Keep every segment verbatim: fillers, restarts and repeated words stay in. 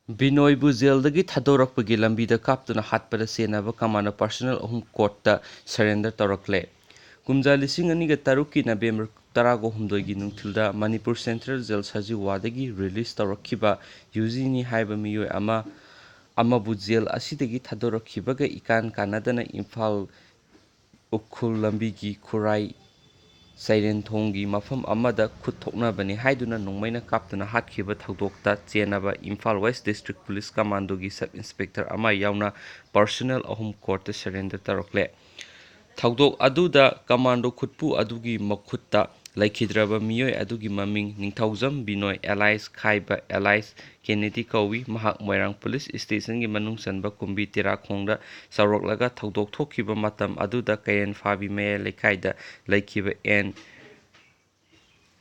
ꯕꯤꯅꯣꯏꯕꯨ ꯖꯦꯜꯗꯒꯤ ꯊꯥꯗꯣꯔꯛꯄꯒꯤ ꯂꯝꯕꯤꯗ ꯀꯥꯞꯇꯨꯅ ꯍꯥꯠꯄꯗ ꯆꯦꯟꯅꯕ commando personal ꯑꯍꯨꯝ ꯀꯣꯔꯠꯇ surrender ꯇꯧꯔꯛꯂꯦ꯫ ꯀꯨꯝꯖꯥ ꯂꯤꯁꯤꯡ ꯑꯅꯤꯒ ꯇꯔꯨꯛꯀꯤ ꯅꯕꯦꯝꯕꯔ ꯇꯔꯥꯒ ꯍꯨꯝꯗꯣꯏꯒꯤ ꯅꯨꯡꯊꯤꯜꯗ ꯃꯅꯤꯄꯨꯔ ꯁꯦꯟꯇ꯭ꯔꯦꯜ ꯖꯦꯜ ꯁꯖꯤꯋꯥꯗꯒꯤ ꯔꯤꯂꯤꯁ ꯇꯧꯔꯛꯈꯤꯕ ꯌꯨꯖꯤꯅꯤ ꯍꯥꯏꯕ ꯃꯤꯑꯣꯏ ꯑꯃ ꯑꯃꯕꯨ ꯖꯦꯜ ꯑꯁꯤꯗꯒꯤ ꯊꯥꯗꯣꯔꯛꯈꯤꯕꯒ ꯏꯀꯥꯟ ꯀꯥꯟꯅꯗꯅ ꯏꯝꯐꯥꯜ ꯎꯈ꯭ꯔꯨꯜ ꯂꯝꯕꯤꯒꯤ ꯈꯨꯔꯥꯏ ꯆꯩꯔꯦꯟꯊꯣꯡꯒꯤ ꯃꯐꯝ ꯑꯃꯗ ꯈꯨꯠ ꯊꯣꯛꯅꯕꯅꯤ ꯍꯥꯏꯗꯨꯅ ꯅꯣꯡꯃꯩꯅ ꯀꯥꯞꯇꯨꯅ ꯍꯥꯠꯈꯤꯕ ꯊꯧꯗꯣꯛꯇ ꯆꯦꯟꯅꯕ ꯏꯝꯐꯥꯜ ꯋꯦꯁ ꯗꯤꯁꯇ꯭ꯔꯤꯛ ꯄꯨꯂꯤꯁ ꯀꯃꯥꯟꯗꯣꯒꯤ ꯁꯕ ꯏꯟꯁꯄꯦꯛꯇꯔ ꯑꯃ ꯌꯥꯎꯅ ꯄꯔꯁꯅꯦꯜ ꯑꯍꯨꯝ ꯀꯣꯔꯠꯇ ꯁꯔꯦꯟꯗꯔ ꯇꯧꯔꯛꯂꯦ꯫ ꯊꯧꯗꯣꯛ ꯑꯗꯨꯗ ꯀꯃꯥꯟꯗꯣ ꯈꯨꯠꯄꯨ ꯑꯗꯨꯒꯤ ꯃꯈꯨꯠꯇ ꯂꯩꯈꯤꯗ꯭ꯔꯕ ꯃꯤꯑꯣꯏ ꯑꯗꯨꯒꯤ ꯃꯃꯤꯡ ꯅꯤꯡꯊꯧꯖꯝ ꯕꯤꯅꯣꯏ ꯑꯦꯂꯥꯏꯁ ꯈꯥꯏꯕ ꯑꯦꯂꯥꯏꯁ ꯀꯦꯅꯦꯗꯤ ꯀꯧꯏ꯫ ꯃꯍꯥꯛ ꯃꯣꯏꯔꯥꯡ ꯄꯨꯂꯤꯁ ꯁ꯭ꯇꯦꯁꯟꯒꯤ ꯃꯅꯨꯡ ꯆꯟꯕ ꯀꯨꯝꯕꯤ ꯇꯦꯔꯥꯈꯣꯡꯗ ꯆꯥꯎꯔꯛꯂꯒ ꯊꯧꯗꯣꯛ ꯊꯣꯛꯈꯤꯕ ꯃꯇꯝ ꯑꯗꯨꯗ ꯀꯩꯔꯦꯟ ꯐꯥꯕꯤ ꯃꯌꯥꯏ ꯂꯩꯀꯥꯏꯗ ꯂꯩꯈꯤꯕ ꯑꯦꯟ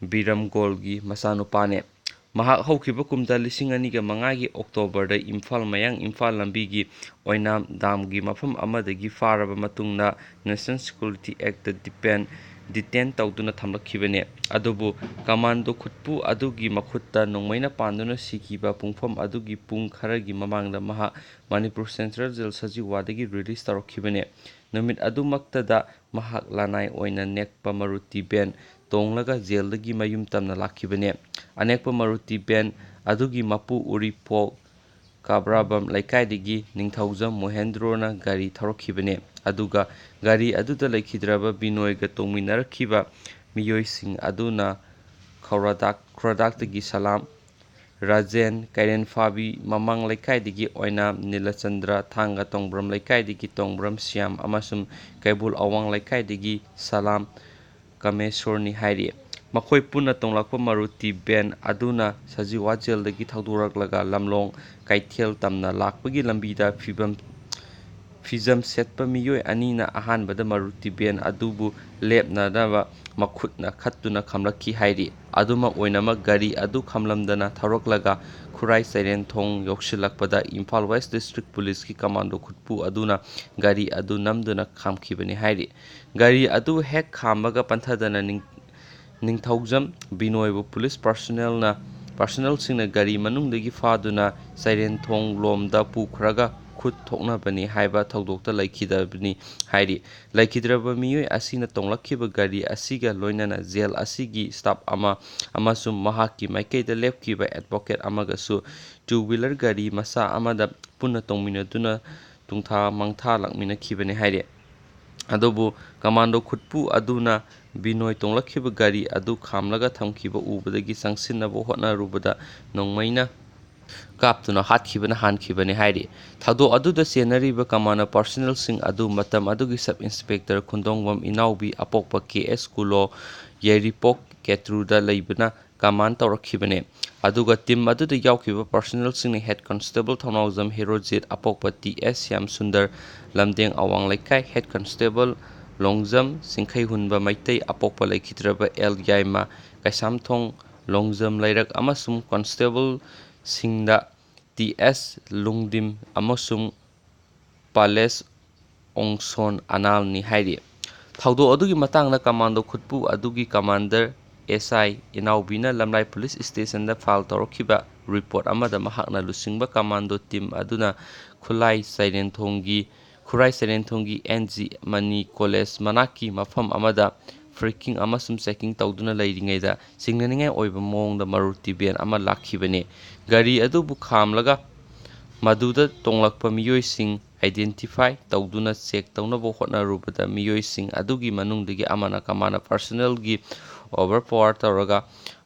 ꯕꯤꯔꯝꯒꯣꯜꯒꯤ ꯃꯆꯥꯅꯨꯄꯥꯅꯦ꯫ ꯃꯍꯥꯛ ꯍꯧꯈꯤꯕ ꯀꯨꯝꯖꯥ ꯂꯤꯁꯤꯡ ꯑꯅꯤꯒ ꯃꯉꯥꯒꯤ ꯑꯣꯛꯇꯣꯕꯔꯗ ꯏꯝꯐꯥꯜ ꯃꯌꯥꯡ ꯏꯝꯐꯥꯜ ꯂꯝꯕꯤꯒꯤ ꯑꯣꯏꯅꯥꯝ ꯗꯥꯝꯒꯤ ꯃꯐꯝ ꯑꯃꯗꯒꯤ ꯐꯥꯔꯕ ꯃꯇꯨꯡꯗ national security act depend detain ꯇꯧꯗꯨꯅ ꯊꯝꯂꯛꯈꯤꯕꯅꯤ꯫ ꯑꯗꯨꯕꯨ ꯀꯃꯥꯟꯗꯣ ꯈꯨꯠꯄꯨ ꯑꯗꯨꯒꯤ ꯃꯈꯨꯠꯇ ꯅꯣꯡꯃꯩꯅ ꯄꯥꯟꯗꯨꯅ ꯁꯤꯈꯤꯕ ꯄꯨꯡꯐꯝ ꯑꯗꯨꯒꯤ ꯄꯨꯡ ꯈꯔꯒꯤ ꯃꯃꯥꯡꯗ ꯃꯍꯥꯛ ꯃꯅꯤꯄꯨꯔ ꯁꯦꯟꯇ꯭ꯔꯦꯜ ꯖꯦꯜ ꯁꯖꯤꯋꯥꯗꯒꯤ ꯔꯤꯂꯤꯁ ꯇꯧꯔꯛꯈꯤꯕꯅꯤ꯫ ꯅꯨꯃꯤꯠ ꯑꯗꯨꯃꯛꯇꯗ ꯃꯍꯥꯛ ꯂꯅꯥꯏ ꯑꯣꯏꯅ ꯅꯦꯛꯄ ꯃꯔꯨꯇꯤ ꯚꯦꯟ ꯇꯣꯡꯂꯒ ꯖꯦꯜꯗꯒꯤ ꯃꯌꯨꯝ ꯇꯝꯅ ꯂꯥꯛꯈꯤꯕꯅꯤ꯫ ꯑꯅꯦꯛꯄ ꯃꯔꯨꯇꯤ ꯚꯦꯟ ꯑꯗꯨꯒꯤ ꯃꯄꯨ ꯎꯔꯤꯄꯣꯛ ꯀꯥꯕ꯭ꯔꯥꯕꯝ ꯂꯩꯀꯥꯏꯗꯒꯤ ꯅꯤꯡꯊꯧꯖꯝ ꯃꯣꯍꯦꯟꯗ꯭ꯔꯣꯅ ꯒꯥꯔꯤ ꯊꯧꯔꯛꯈꯤꯕꯅꯤ꯫ ꯑꯗꯨꯒ ꯒꯥꯔꯤ ꯑꯗꯨꯗ ꯂꯩꯈꯤꯗ꯭ꯔꯕ ꯕꯤꯅꯣꯏꯒ ꯇꯣꯡꯃꯤꯟꯅꯔꯛꯈꯤꯕ ꯃꯤꯑꯣꯏꯁꯤꯡ ꯑꯗꯨꯅ ꯈꯧꯔꯥꯗꯥꯛ, ꯈꯧꯔꯥꯗꯥꯛꯇꯒꯤ ꯁꯂꯥꯝ, ꯔꯥꯖꯦꯟ, ꯀꯩꯔꯦꯟ ꯐꯥꯕꯤ ꯃꯃꯥꯡ ꯂꯩꯀꯥꯏꯗꯒꯤ ꯑꯣꯏꯅꯥꯝ ꯅꯤꯂꯆꯟꯗ꯭ꯔ, ꯊꯥꯡꯒ ꯇꯣꯡꯕ꯭ꯔꯝ ꯂꯩꯀꯥꯏꯗꯒꯤ ꯇꯣꯡꯕ꯭ꯔꯝ ꯁ꯭ꯌꯥꯝ ꯑꯃꯁꯨꯡ ꯀꯩꯕꯨꯜ ꯑꯋꯥꯡ ꯂꯩꯀꯥꯏꯗꯒꯤ ꯁꯂꯥꯝ ꯀꯃꯦꯁꯣꯔꯅꯤ ꯍꯥꯏꯔꯤ꯫ ꯃꯈꯣꯏ ꯄꯨꯟꯅ ꯇꯣꯡꯂꯛꯄ ꯃꯔꯨꯇꯤ ꯚꯦꯟ ꯑꯗꯨꯅ ꯁꯖꯤꯋꯥ ꯖꯦꯜꯗꯒꯤ ꯊꯧꯗꯣꯔꯛꯂꯒ ꯂꯝꯂꯣꯡ ꯀꯩꯊꯦꯜ ꯇꯝꯅ ꯂꯥꯛꯄꯒꯤ ꯂꯝꯕꯤꯗ ꯐꯤꯕꯝ, ꯐꯤꯖꯝ ꯁꯦꯠꯄ ꯃꯤꯑꯣꯏ ꯑꯅꯤꯅ ꯑꯍꯥꯟꯕꯗ ꯃꯔꯨꯇꯤ ꯚꯦꯟ ꯑꯗꯨꯕꯨ ꯂꯦꯞꯅꯅꯕ ꯃꯈꯨꯠꯅ ꯈꯠꯇꯨꯅ ꯈꯝꯂꯛꯈꯤ ꯍꯥꯏꯔꯤ꯫ ꯑꯗꯨꯃꯛ ꯑꯣꯏꯅꯃꯛ, ꯒꯥꯔꯤ ꯑꯗꯨ ꯈꯝꯂꯝꯗꯅ ꯊꯧꯔꯛꯂꯒ ꯈꯨꯔꯥꯏ ꯆꯩꯔꯦꯟꯊꯣꯡ ꯌꯧꯁꯤꯜꯂꯛꯄꯗ ꯏꯝꯐꯥꯜ ꯋꯦꯁ ꯗꯤꯁꯇ꯭ꯔꯤꯛ ꯄꯨꯂꯤꯁꯀꯤ ꯀꯃꯥꯟꯗꯣ ꯈꯨꯠꯄꯨ ꯑꯗꯨꯅ ꯒꯥꯔꯤ ꯑꯗꯨ ꯅꯝꯗꯨꯅ ꯈꯥꯝꯈꯤꯕꯅꯤ ꯍꯥꯏꯔꯤ꯫ ꯒꯥꯔꯤ ꯑꯗꯨ ꯍꯦꯛ ꯈꯥꯝꯕꯒ ꯄꯟꯊꯗꯅ ꯅꯤꯡ-, ꯅꯤꯡꯊꯧꯖꯝ ꯕꯤꯅꯣꯏꯕꯨ ꯄꯨꯂꯤꯁ ꯄꯔꯁꯣꯅꯦꯜꯅ personnelꯁꯤꯡꯅ ꯒꯥꯔꯤ ꯃꯅꯨꯡꯗꯒꯤ ꯐꯥꯗꯨꯅ ꯆꯥꯏꯔꯦꯟꯊꯣꯡ ꯂꯣꯝꯗ ꯄꯨꯈ꯭ꯔꯒ ꯈꯨꯠ ꯊꯣꯛꯅꯕꯅꯤ ꯍꯥꯏꯕ ꯊꯧꯗꯣꯛꯇ ꯂꯩꯈꯤꯗꯕꯅꯤ ꯍꯥꯏꯔꯤ꯫ ꯂꯩꯈꯤꯗ꯭ꯔꯕ ꯃꯤꯑꯣꯏ ꯑꯁꯤꯅ ꯇꯣꯡꯂꯛꯈꯤꯕ ꯒꯥꯔꯤ ꯑꯁꯤꯒ ꯂꯣꯏꯅꯅ ꯖꯦꯜ ꯑꯁꯤꯒꯤ staff ꯑꯃ ꯑꯃꯁꯨꯡ ꯃꯍꯥꯛꯀꯤ ꯃꯥꯏꯀꯩꯗ ꯂꯦꯞꯈꯤꯕ advocate ꯑꯃꯒꯁꯨ two wheeler ꯒꯥꯔꯤ ꯃꯆꯥ ꯑꯃꯗ ꯄꯨꯟꯅ ꯇꯣꯡꯃꯤꯟꯅꯗꯨꯅ ꯇꯨꯡꯊꯥ ꯃꯥꯡꯊꯥ ꯂꯥꯛꯃꯤꯟꯅꯈꯤꯕꯅꯤ ꯍꯥꯏꯔꯤ꯫ ꯑꯗꯨꯕꯨ commando ꯈꯨꯠꯄꯨ ꯑꯗꯨꯅ ꯕꯤꯅꯣꯏ ꯇꯣꯡꯂꯛꯈꯤꯕ ꯒꯥꯔꯤ ꯑꯗꯨ ꯈꯥꯝꯂꯒ ꯊꯝꯈꯤꯕ ꯎꯕꯗꯒꯤ ꯆꯪꯁꯤꯟꯅꯕ ꯍꯣꯠꯅꯔꯨꯕꯗ ꯅꯣꯡꯃꯩꯅ ꯀꯥꯞꯇꯨꯅ ꯍꯥꯠꯈꯤꯕꯅ ꯍꯥꯟꯈꯤꯕꯅꯤ ꯍꯥꯏꯔꯤ꯫ ꯊꯧꯗꯣꯛ ꯑꯗꯨꯗ ꯆꯦꯟꯅꯔꯤꯕ commando personnelꯁꯤꯡ ꯑꯗꯨ ꯃꯇꯝ ꯑꯗꯨꯒꯤ sub inspector ꯈꯨꯟꯗꯣꯡꯕꯝ ꯏꯅꯥꯎꯕꯤ ꯑꯄꯣꯛꯄ ꯀꯦ ꯑꯦꯁ ꯀꯨꯂꯣ ꯌꯥꯏꯔꯤꯄꯣꯛ ꯀꯦꯇ꯭ꯔꯨꯗ ꯂꯩꯕꯅ command ꯇꯧꯔꯛꯈꯤꯕꯅꯤ꯫ ꯑꯗꯨꯒ team ꯑꯗꯨꯗ ꯌꯥꯎꯈꯤꯕ personnelꯁꯤꯡꯅ head constable ꯊꯧꯅꯥꯎꯖꯝ ꯍꯦꯔꯣꯖꯤꯠ ꯑꯄꯣꯛꯄ ꯇꯤ ꯑꯦꯁ ꯁ꯭ꯌꯥꯝ ꯁꯨꯟꯗꯔ ꯂꯝꯗꯦꯡ ꯑꯋꯥꯡ ꯂꯩꯀꯥꯏ, head constable ꯂꯣꯡꯖꯝ ꯆꯤꯡꯈꯩꯍꯨꯟꯕ ꯃꯩꯇꯩ ꯑꯄꯣꯛꯄ ꯂꯩꯈꯤꯗ꯭ꯔꯕ ꯑꯦꯜ ꯌꯥꯏꯃ ꯀꯩꯁꯥꯝꯊꯣꯡ ꯂꯣꯡꯖꯝ ꯂꯩꯔꯛ ꯑꯃꯁꯨꯡ constable ꯁꯤꯡꯗ ꯇꯤ ꯑꯦꯁ ꯂꯨꯡꯗꯤꯝ ꯑꯃꯁꯨꯡ ꯄꯥꯂꯦꯁ ꯑꯣꯡꯁꯣꯟ ꯑꯅꯥꯜꯅꯤ ꯍꯥꯏꯔꯤ꯫ ꯊꯧꯗꯣꯛ ꯑꯗꯨꯒꯤ ꯃꯇꯥꯡꯗ commando ꯈꯨꯠꯄꯨ ꯑꯗꯨꯒꯤ commander ꯑꯦꯁ ꯑꯥꯏ ꯏꯅꯥꯎꯕꯤꯅ ꯂꯝꯂꯥꯏ police stationꯗ file ꯇꯧꯔꯛꯈꯤꯕ report ꯑꯃꯗ ꯃꯍꯥꯛꯅ ꯂꯨꯆꯤꯡꯕ commando team ꯑꯗꯨꯅ ꯈꯨꯂꯥꯏ ꯆꯥꯏꯔꯦꯟꯊꯣꯡꯒꯤ, ꯈꯨꯔꯥꯏ ꯆꯥꯏꯔꯦꯟꯊꯣꯡꯒꯤ ꯑꯦꯟ ꯖꯤ ꯃꯅꯤ college ꯃꯅꯥꯛꯀꯤ ꯃꯐꯝ ꯑꯃꯗ freaking ꯑꯃꯁꯨꯡ checking ꯇꯧꯗꯨꯅ ꯂꯩꯔꯤꯉꯩꯗ ꯆꯤꯡꯅꯅꯤꯡꯉꯥꯏ ꯑꯣꯏꯕ ꯃꯑꯣꯡꯗ Maruti van ꯑꯃ ꯂꯥꯛꯈꯤꯕꯅꯤ꯫ ꯒꯥꯔꯤ ꯑꯗꯨꯕꯨ ꯈꯥꯝꯂꯒ ꯃꯗꯨꯗ ꯇꯣꯡꯂꯛꯄ ꯃꯤꯑꯣꯏꯁꯤꯡ identify ꯇꯧꯗꯨꯅ check ꯇꯧꯅꯕ ꯍꯣꯠꯅꯔꯨꯕꯗ ꯃꯤꯑꯣꯏꯁꯤꯡ ꯑꯗꯨꯒꯤ ꯃꯅꯨꯡꯗꯒꯤ ꯑꯃꯅ commando personnelꯒꯤ overpower ꯇꯧꯔꯒ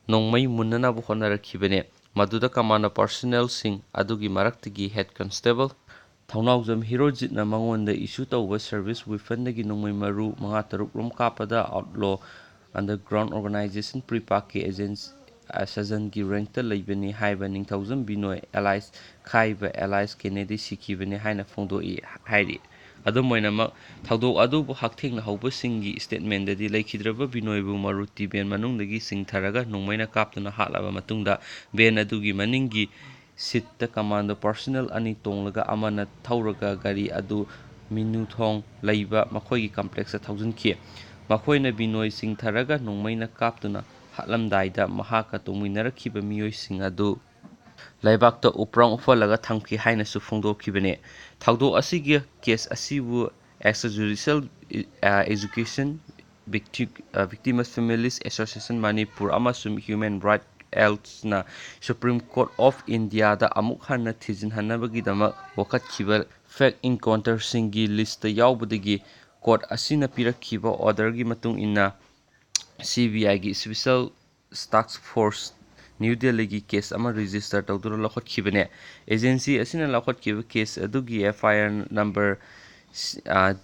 ꯅꯣꯡꯃꯩ ꯃꯨꯟꯅꯅꯕ ꯍꯣꯠꯅꯔꯛꯈꯤꯕꯅꯤ꯫ ꯃꯗꯨꯗ commando personnelꯁꯤꯡ ꯑꯗꯨꯒꯤ ꯃꯔꯛꯇꯒꯤ head constable ꯊꯧꯅꯥꯎꯖꯝ ꯍꯤꯔꯣꯖꯤꯠꯅ ꯃꯉꯣꯟꯗ issue ꯇꯧꯕ service weaponꯗꯒꯤ ꯅꯣꯡꯃꯩ ꯃꯔꯨ ꯃꯉꯥ ꯇꯔꯨꯛ ꯔꯣꯝ ꯀꯥꯞꯄꯗ outlaw underground organization PREPAꯀꯤ agent ꯁꯖꯟꯒꯤ rankꯇ ꯂꯩꯕꯅꯤ ꯍꯥꯏꯕ ꯅꯤꯡꯊꯧꯖꯝ ꯕꯤꯅꯣꯏ alias ꯈꯥꯏꯕ alias ꯀꯦꯅꯦꯗꯤ ꯁꯤꯈꯤꯕꯅꯤ ꯍꯥꯏꯅ ꯐꯣꯡꯗꯣꯛꯏ ꯍꯥꯏꯔꯤ꯫ ꯑꯗꯨꯝ ꯑꯣꯏꯅꯃꯛ, ꯊꯧꯗꯣꯛ ꯑꯗꯨꯕꯨ ꯍꯛꯊꯦꯡꯅꯍꯧꯕꯁꯤꯡꯒꯤ statementꯗꯗꯤ ꯂꯩꯈꯤꯗ꯭ꯔꯕ ꯕꯤꯅꯣꯏꯕꯨ Maruti van ꯃꯅꯨꯡꯗꯒꯤ ꯆꯤꯡꯊꯔꯒ ꯅꯣꯡꯃꯩꯅ ꯀꯥꯞꯇꯨꯅ ꯍꯥꯠꯂꯕ ꯃꯇꯨꯡꯗ van ꯑꯗꯨꯒꯤ ꯃꯅꯤꯡꯒꯤ seatꯇ commando personnel ꯑꯅꯤ ꯇꯣꯡꯂꯒ ꯑꯃꯅ ꯊꯧꯔꯒ ꯒꯥꯔꯤ ꯑꯗꯨ ꯃꯤꯅꯨꯊꯣꯡ ꯂꯩꯕ ꯃꯈꯣꯏꯒꯤ complexꯇ ꯊꯧꯖꯤꯟꯈꯤ꯫ ꯃꯈꯣꯏꯅ ꯕꯤꯅꯣꯏ ꯆꯤꯡꯊꯔꯒ ꯅꯣꯡꯃꯩꯅ ꯀꯥꯞꯇꯨꯅ ꯍꯥꯠꯂꯝꯗꯥꯏꯗ ꯃꯍꯥꯛꯀ ꯇꯣꯡꯃꯤꯟꯅꯔꯛꯈꯤꯕ ꯃꯤꯑꯣꯏꯁꯤꯡ ꯑꯗꯨ ꯂꯩꯕꯥꯛꯇ ꯎꯞꯔꯥꯡ ꯎꯞꯍꯜꯂꯒ ꯊꯝꯈꯤ ꯍꯥꯏꯅꯁꯨ ꯐꯣꯡꯗꯣꯛꯈꯤꯕꯅꯤ꯫ ꯊꯧꯗꯣꯛ ꯑꯁꯤꯒꯤ ꯀꯦꯁ ꯑꯁꯤꯕꯨ extrajudicial execution, victi- victims families association Manipur ꯑꯃꯁꯨꯡ Human Rights Watchꯅ Supreme Court of Indiaꯗ ꯑꯃꯨꯛ ꯍꯟꯅ ꯊꯤꯖꯤꯟꯍꯟꯅꯕꯒꯤꯗꯃꯛ ꯋꯥꯀꯠꯈꯤꯕ ꯐꯦꯛ ꯏꯟꯀꯥꯎꯟꯇꯔꯁꯤꯡꯒꯤ ꯂꯤꯁꯇ ꯌꯥꯎꯕꯗꯒꯤ ꯀꯣꯔꯠ ꯑꯁꯤꯅ ꯄꯤꯔꯛꯈꯤꯕ ꯑꯣꯔꯗꯔꯒꯤ ꯃꯇꯨꯡ ꯏꯟꯅ ꯁꯤ ꯕꯤ ꯑꯥꯏꯒꯤ ꯏꯁꯄꯤꯁꯦꯜ ꯇꯥꯛꯁ ꯐꯣꯔꯁ ꯅ꯭ꯌꯨ ꯗꯦꯜꯂꯤꯒꯤ ꯀꯦꯁ ꯑꯃ ꯔꯦꯖꯤꯁꯇꯔ ꯇꯧꯗꯨꯅ ꯂꯧꯈꯠꯈꯤꯕꯅꯦ꯫ ꯑꯦꯖꯦꯟꯁꯤ ꯑꯁꯤꯅ ꯂꯧꯈꯠꯈꯤꯕ ꯀꯦꯁ ꯑꯗꯨꯒꯤ F I R number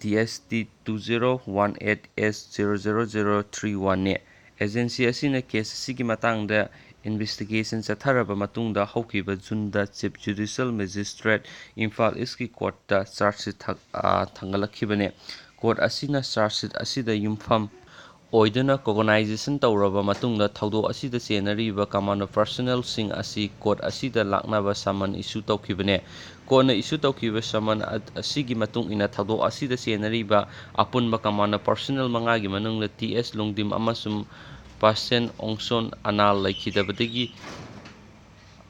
D S T two zero one eight S zero zero zero three one ꯅꯤ꯫ ꯑꯦꯖꯦꯟꯁꯤ ꯑꯁꯤꯅ ꯀꯦꯁ ꯑꯁꯤꯒꯤ ꯃꯇꯥꯡꯗ ꯏꯟꯚꯦꯁꯇꯤꯒꯦꯁꯟ ꯆꯠꯊꯔꯕ ꯃꯇꯨꯡꯗ ꯍꯧꯈꯤꯕ ꯖꯨꯟꯗ ꯆꯤꯐ ꯖꯨꯗꯤꯁꯤꯌꯦꯜ ꯃꯦꯖꯤꯁꯇ꯭ꯔꯦꯠ ꯏꯝꯐꯥꯜ ꯏꯁꯀꯤ ꯀꯣꯔꯠꯇ ꯆꯥꯔꯖ ꯁꯤꯠ ꯊꯥ- ꯑ, ꯊꯥꯡꯒꯠꯂꯛꯈꯤꯕꯅꯤ꯫ ꯀꯣꯔꯠ ꯑꯁꯤꯅ ꯆꯥꯔꯖ ꯁꯤꯠ ꯑꯁꯤꯗ ꯌꯨꯝꯐꯝ ꯑꯣꯏꯗꯨꯅ ꯀꯣꯒꯅꯥꯏꯖꯦꯁꯟ ꯇꯧꯔꯕ ꯃꯇꯨꯡꯗ ꯊꯧꯗꯣꯛ ꯑꯁꯤꯗ ꯆꯦꯟꯅꯔꯤꯕ ꯀꯃꯥꯟꯗꯣ ꯄꯔꯁꯅꯦꯜꯁꯤꯡ ꯑꯁꯤ ꯀꯣꯔꯠ ꯑꯁꯤꯗ ꯂꯥꯛꯅꯕ ꯁꯃꯟ ꯏꯁꯨ ꯇꯧꯈꯤꯕꯅꯦ꯫ ꯀꯣꯔꯠꯅ ꯏꯁꯨ ꯇꯧꯈꯤꯕ ꯁꯃꯟ ꯑ- ꯑꯁꯤꯒꯤ ꯃꯇꯨꯡ ꯏꯟꯅ ꯊꯧꯗꯣꯛ ꯑꯁꯤꯗ ꯆꯦꯟꯅꯔꯤꯕ ꯑꯄꯨꯟꯕ ꯀꯃꯥꯟꯗꯣ ꯄꯔꯁꯅꯦꯜ ꯃꯉꯥꯒꯤ ꯃꯅꯨꯡꯗ ꯇꯤ ꯑꯦꯁ ꯂꯨꯡꯗꯤꯝ ꯑꯃꯁꯨꯡ ꯄꯥꯁꯦꯟ ꯑꯣꯡꯁꯣꯟ ꯑꯅꯥꯜ ꯂꯩꯈꯤꯗꯕꯗꯒꯤ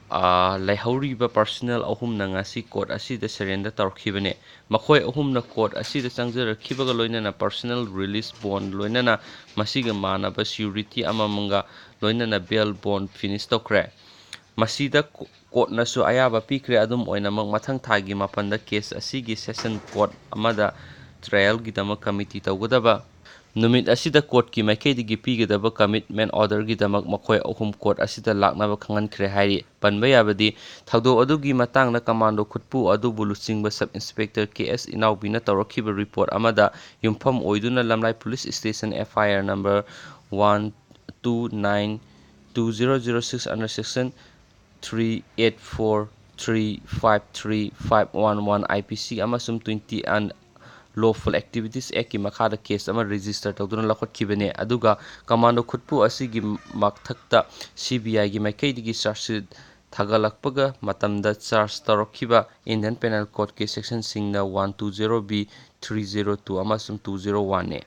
ꯑ, ꯂꯩꯍꯧꯔꯤꯕ ꯄꯔꯁꯅꯦꯜ ꯑꯍꯨꯝꯅ ꯉꯁꯤ ꯀꯣꯔꯠ ꯑꯁꯤꯗ ꯁꯔꯦꯟꯗꯔ ꯇꯧꯔꯛꯈꯤꯕꯅꯤ꯫ ꯃꯈꯣꯏ ꯑꯍꯨꯝꯅ ꯀꯣꯔꯠ ꯑꯁꯤꯗ ꯆꯪꯖꯔꯛꯈꯤꯕꯒ ꯂꯣꯏꯅꯅ ꯄꯔꯁꯅꯦꯜ ꯔꯤꯂꯤꯁ ꯕꯣꯟ ꯂꯣꯏꯅꯅ ꯃꯁꯤꯒ ꯃꯥꯟꯅꯕ ꯁꯤꯌꯨꯔꯤꯇꯤ ꯑꯃꯃꯝꯒ ꯂꯣꯏꯅꯅ ꯕꯦꯜ ꯕꯣꯟ ꯐꯤꯅꯤꯁ ꯇꯧꯈ꯭ꯔꯦ꯫ ꯃꯁꯤꯗ ꯀꯣ- ꯀꯣꯔꯠꯅꯁꯨ ꯑꯌꯥꯕ ꯄꯤꯈ꯭ꯔꯦ꯫ ꯑꯗꯨꯝ ꯑꯣꯏꯅꯃꯛ, ꯃꯊꯪ ꯊꯥꯒꯤ ꯃꯥꯄꯟꯗ ꯀꯦꯁ ꯑꯁꯤꯒꯤ ꯁꯦꯁꯟ ꯀꯣꯔꯠ ꯑꯃꯗ ꯇ꯭ꯔꯥꯌꯦꯜꯒꯤꯗꯃꯛ ꯀꯃꯤꯇꯤ ꯇꯧꯒꯗꯕ ꯅꯨꯃꯤꯠ ꯑꯁꯤꯗ ꯀꯣꯔꯠꯀꯤ ꯃꯥꯏꯀꯩꯗꯒꯤ ꯄꯤꯒꯗꯕ ꯀꯃꯤꯠꯃꯦꯟ ꯑꯣꯔꯗꯔꯒꯤꯗꯃꯛ ꯃꯈꯣꯏ ꯑꯍꯨꯝ ꯀꯣꯔꯠ ꯑꯁꯤꯗ ꯂꯥꯛꯅꯕ ꯈꯪꯍꯟꯈ꯭ꯔꯦ ꯍꯥꯏꯔꯤ꯫ ꯄꯟꯕ ꯌꯥꯕꯗꯤ, ꯊꯧꯗꯣꯛ ꯑꯗꯨꯒꯤ ꯃꯇꯥꯡꯗ ꯀꯃꯥꯟꯗꯣ ꯈꯨꯠꯄꯨ ꯑꯗꯨꯕꯨ ꯂꯨꯆꯤꯡꯕ ꯁꯕ ꯏꯟꯁꯄꯦꯛꯇꯔ ꯀꯦ ꯑꯦꯁ ꯏꯅꯥꯎꯕꯤꯅ ꯇꯧꯔꯛꯈꯤꯕ ꯔꯤꯄꯣꯔꯠ ꯑꯃꯗ ꯌꯨꯝꯐꯝ ꯑꯣꯏꯗꯨꯅ Lamlai police station F I R number one two nine two zero zero six under section three eight four, three five three, five one one I P C ꯑꯃꯁꯨꯡ twenty Unlawful Activities Actꯀꯤ ꯃꯈꯥꯗ case ꯑꯃ register ꯇꯧꯗꯨꯅ ꯂꯧꯈꯠꯈꯤꯕꯅꯤ꯫ ꯑꯗꯨꯒ commando ꯈꯨꯠꯄꯨ ꯑꯁꯤꯒꯤ ꯃꯊꯛꯇ C B ꯑꯥꯏꯒꯤ ꯃꯥꯏꯀꯩꯗꯒꯤ charge ꯁꯤꯠ ꯊꯥꯒꯠꯂꯛꯄꯒ ꯃꯇꯝꯗ ꯆꯥꯔꯖ ꯇꯧꯔꯛꯈꯤꯕ ꯏꯟꯗꯤꯌꯟ ꯄꯦꯅꯦꯜ ꯀꯣꯗꯀꯤ ꯁꯦꯛꯁꯟꯁꯤꯡꯅ one two zero B, three zero two ꯑꯃꯁꯨꯡ two zero one ꯅꯤ꯫